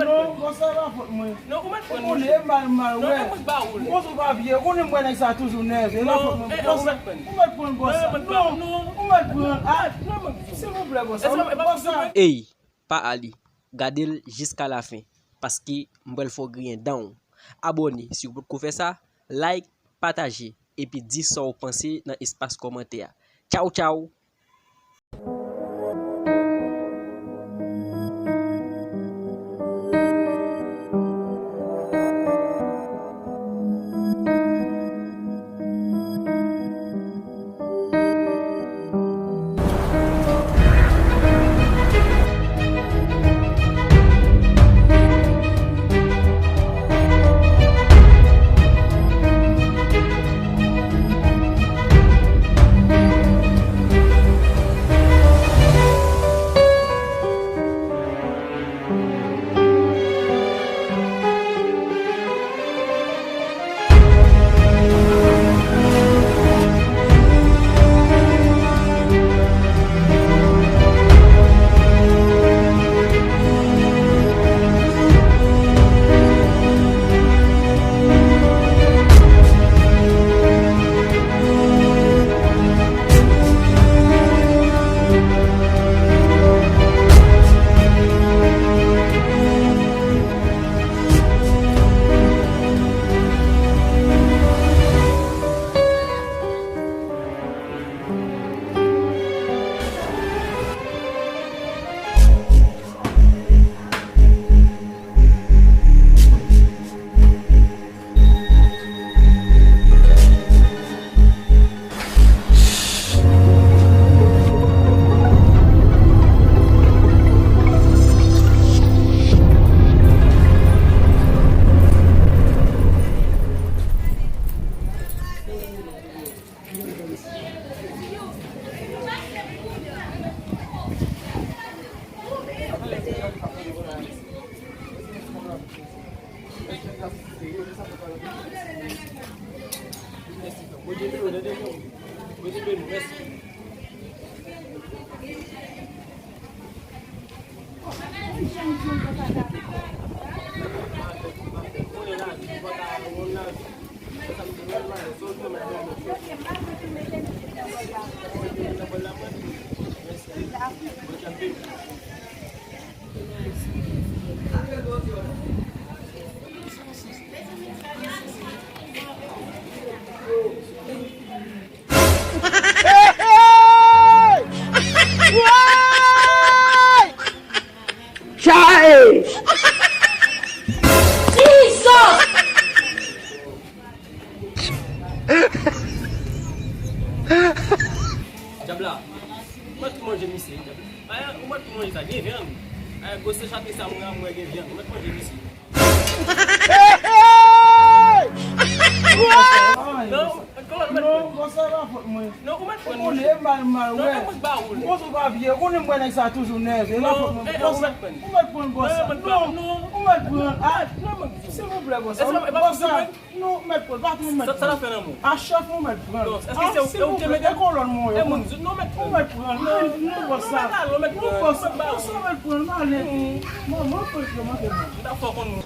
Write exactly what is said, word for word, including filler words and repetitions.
Non, bòs, sa pa fòt mwen. Non, ou mèt pran. Ou konnen, e mal, mal, non, wè. E mwen k ba ou l. Bòs, ou pa vye, ou konnen mwen nèg sa toujou nève, e pa fòt mwen. Non, e, e, ou mèt pran. Ou mèt pran, bòs. Non, e mwen k ba ou l. Non, ou mèt pran. Ah, non, mwen. Silvouplè, bòs. E sa, e pa bòs. Ey, pa ale. Gade l jiska lafen, paske m pral fè w griyen dan w. Abòne si w potko fè sa, like, pataje, epi di sa w panse nan espas kòmantè a. Tchaw, tchaw! Hey! Hey! Woy! Chai! Jesus! Dyab la, ou mèt tou manje misye, dyab la. Ay, ou mèt tou manje sa, gen vyann. Ay, gwo se chate sa, mwen, mwen gen vyann. Ou mèt manje misye. Hey, hey! Non, kòman ou mèt pran? Non, bòs, sa pa fòt mwen. Non, ou mèt pran. Ou konnen, e mal, mal, wè. Non, e mwen k ba ou l. Bòs, ou pa vye, ou konnen mwen nèg sa toujou nève, e pa fòt mwen. Non, e, e, ou mèt pran. Ou mèt pran, bòs. Non, e mwen k ba ou l. Non, ou mèt pran. Ah, non, mwen. Silvouplè, bòs. E sa, e pa fòt mwen. Non, mèt pran, patwon mèt pran. Sa, sa l ap fè nan men w? A chèf ou mèt pran. Non, èske se ou, se ou ki te mete? E kolòn mwen yo. E mwen, non, mèt pran. Ou mèt pran. Non, non, bòs sa. Non, mèt pran, mèt pran. Non, bòs sa, bòs sa mèt pran, m ale. Manman, fò yo manke mwen. M ta fè w konn mwen.